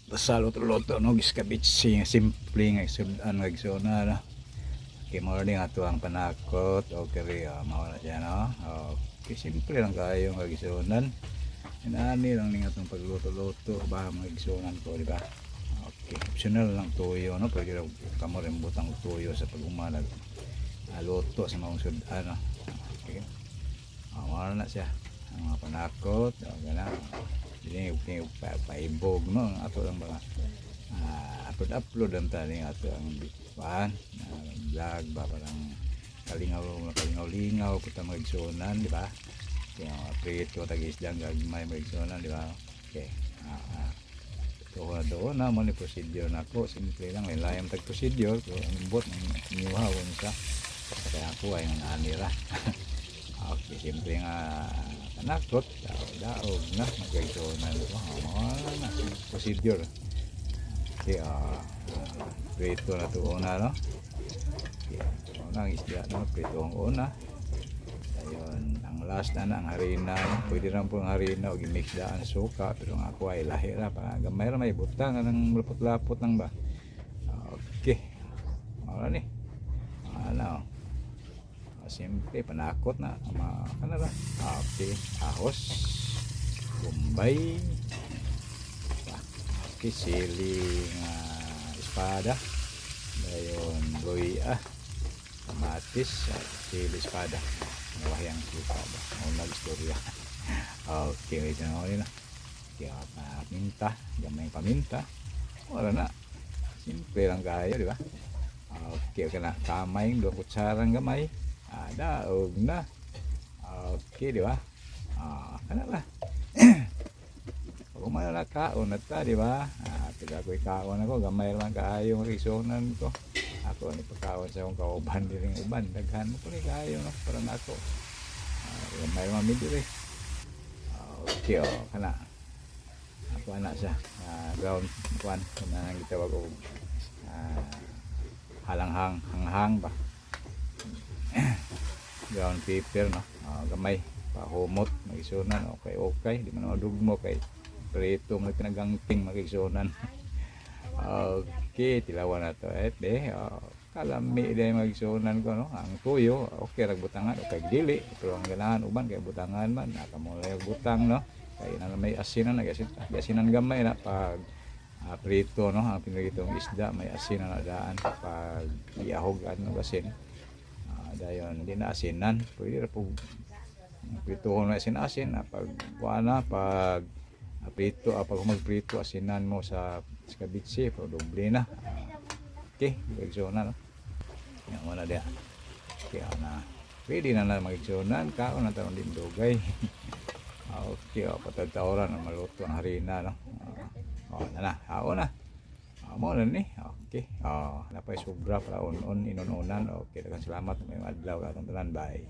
Basta luto-luto, no, giskabitsi nga simple nga sudan nga igsuon, no. Okay, mao ni ato ang panakot. Okay, ri, mao na siya, no. Okay, simple lang kaayo nga igsuonan. Inani lang ning atong pagluto-luto ba, mga igsuonan ko, di ba? Okay, optional lang tuyo, no. Pwede ra kamo rin butang tuyo sa pag-umanag luto sa maong sudan, no. Okay. Mao na siya. Ang mga panakot, okay na. Dili pa paibog, no. Ang ato lang ba upload upload ang tani ato ang kuan vlog ba, parang kalingaw kalingaw lingaw puta mga igsuonan, di ba? Kaya mga prito tag isdang gagmay, mga igsuonan, di ba? Okay. Ito na doon na mo ni procedure na ako. Simple lang, may layam tag procedure pero ang imbot ng inyuha sa kaya ako ay ang ani ra. Okay, simple nga panakot, daog, daog na, magkaigsuonan ko. Oh, na, procedure. Okay, prito na to una, no? Okay, una ang isda, no? Prito ang una. Ayun, ang last na na, ang harina, no? Pwede rin po ang harina o gimix daan suka, pero ang ako ay lahi ra, para gamay ra may butang, anang lapot-lapot lang ba? Okay. Ano ni? Ano? Simple, panakot na. Ma, ano ra? Okay, ahos. Bombay. Okay, sili nga espada. Dayon luya. Kamatis, at sili espada. Nawahi ang sili espada. Una istorya. Okay, wait na na. Okay, paminta. Gamay paminta. Wala na. Simple lang kayo, di ba? Okay na. Kamay, duha kutsarang gamay. Daog na. Okay, di ba? Kana la. Pag umano na kaon na ta, di ba? Pila ko'y kaon ako, gamay lang kaayo ang igsuonan ko. Ako ni pagkaon sa akong kauban diring uban, daghan mo ko ni kaayo, no, para nako. Gamay man mi diri. Okay, oh, kana. Ako ana siya, ground kuan, kana ang gitawag og halanghang, hanghang ba. Ground pepper, no. Gamay pahumot, magisunan. Okay, di man madugmo kay prito mo pinagangting, magisunan. Okay, tilawan na to eh de, oh, kalami din magisunan ko, no. Ang tuyo okay rag butangan, okay dili, pero ang ganahan uban kay butangan man nakamulay og butang, no, kay na may asin na nagasinan asinan gamay na pag prito, no. Ang pinagitong isda may asin na nadaan pag iahog ano asin. Dayon di na asinan, pwede ra po prito na asin-asin na pag kuan na pag prito, pag magprito asinan mo sa escabitse, pero doble na. Okay, magigsuonan, no. Yan mo na diya. Okay, na pwede na na magigsuonan, kaon na taon din dugay. Okay, oh, patagtaoran ang maluto ang harina, no. Oh, na na, haon na. Mo na ni. Okay. Oh, napay sobra para un-un inununan. Okay, daghang salamat. May adlaw ka atong tanan. Bye.